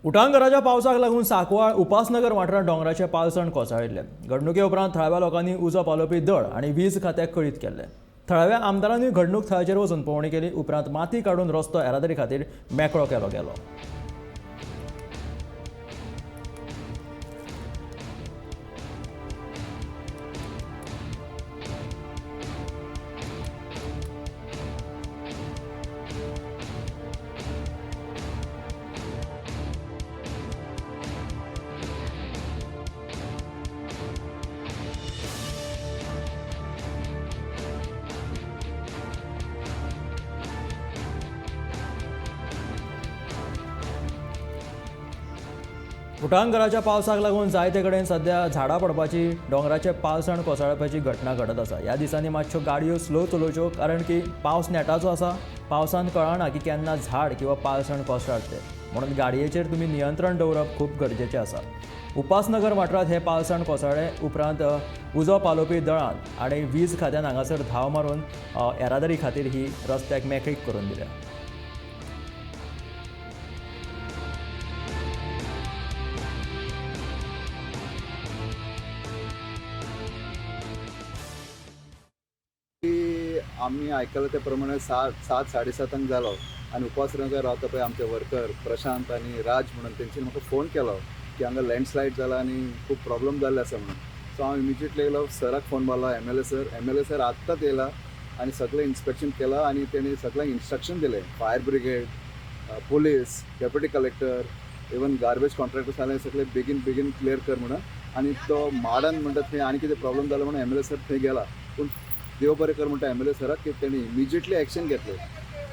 उटांगराच्या पावसाक लागून सांकवाळ उपासनगर वाठारांत दोंगराचें पालसण कोसळिल्लें. घडणुके उपरांत थळाव्या लोकांनी उजो पालोवपी दळ आनी वीज खात्याक कळीत केल्लें. थळाव्या आमदारांनी घडणूक थळाचेर वचून पळोवणी केली. उपरांत माती काडून रस्तो येरादारी खातीर मेकळो केलो गेलो. उटांगराच्या पावसाक लागून जायते कडेन सध्या झाडां पडपाची, दोंगराचे पालसण कोसळपाची घटना घडत आसा. ह्या दिसांनी मातश्यो गाडयो स्लो चलोवच्यो, कारण की पावस नेटाचो आसा. पावसान कळना की केन्ना झाड किंवा पालसण कोसळत तें, म्हणून गाडयेचेर तुमी नियंत्रण दवरप खूब गरजेचें आसा. उपासनगर वाठारांत हें पालसण कोसळ्ळें उपरांत उजो पालोवपी दळान आनी वीज खात्यान हांगासर धांव मारून येरादारी खातीर ही रस्त्याक मेकळीक करून दिल्या. आमी आयकलां ते प्रमाणे 7 साडे 7 जालो आनी उपासनगर रावता पळय आमचे वर्कर प्रशांत आनी राज म्हणून तेंच्यानी म्हाका फोन केलो की हांगा लँडस्लायड जाला आनी खूब प्रॉब्लम जाल्ले आसा म्हणून. सो हांव इमिजिएटली येयलो, सराक फोन मारलो, MLA sir. MLA sir आत्तांच येयला आनी सगळें इन्स्पेक्शन केलां आनी तेणी सगळ्यांक इन्स्ट्रक्शन दिलें. Fire brigade, police, deputy collector, even garbage contractors आसले सगळे बेगीन बेगीन क्लियर कर म्हणून. आनी तो माडान म्हणटा थंय आनी कितें प्रॉब्लम जालो म्हणून MLA sir थंय गेला. पूण देव बरें कर म्हणटा MLA सराक की तेणी इमिजिएटली एक्शन घेतलें.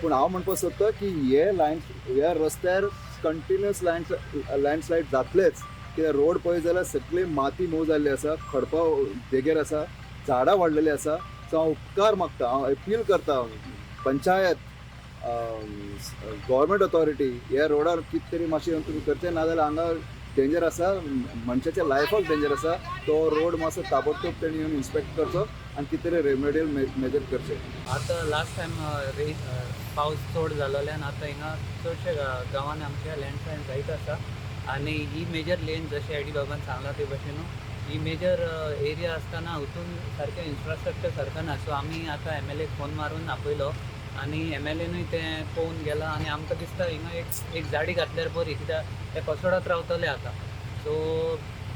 पूण हांव म्हणपाक सोदता की हे लायन ह्या रस्त्यार कंटिन्युअस लँडस्लायड जातलेच. कित्याक रोड पळय जाल्यार सगळी माती मोव जाल्ली आसा, खडपां देगेर आसा, झाडां वाडलेली आसा. सो हांव उपकार मागता, हांव अपील करता पंचायत, गव्हर्मेंट ऑथॉरिटी, ह्या रोडार कितें तरी मातशें तुमी करचें, नाजाल्यार हांगा डेंजर आसा, मनशाच्या लायफाक डेंजर आसा. तो रोड मातसो ताबडतोब तेणी येवन इन्स्पेक्ट करचो आनी कितें तरी रेमेडियल मेजर करचें. आतां लास्ट टायम पावस चड जाल्ल्यान आतां हिंगा चडशे गांवांनी आमच्या लँडस्लायड जायत आसा. आनी ही मेजर लेन जशें एडी बाबान सांगलां ते भशेन ही मेजर एरिया आसतना हितून सारकें इन्फ्रास्ट्रक्चर सारकें ना. सो आमी आतां MLA phone मारून आपयलो आनी MLAनूय तें पळोवन गेला आनी आमकां दिसता हिंगा एक जाडी घातल्यार बरी, कित्याक ते कोसळत रावतले आतां. सो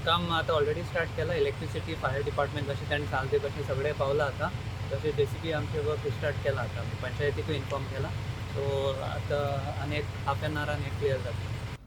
काम आतां ऑलरेडी स्टार्ट केलां. इलेक्ट्रिसिटी, फायर डिपार्टमेंट जशें ताणें सांगलें ते भशेन सगळें पावलां आतां. तशें JCB आमचें वर्क स्टार्ट केलां आतां, पंचायतीकूय इन्फॉर्म केलां. सो आतां आनी एक हाफ एन आवरान एक क्लियर जातलें.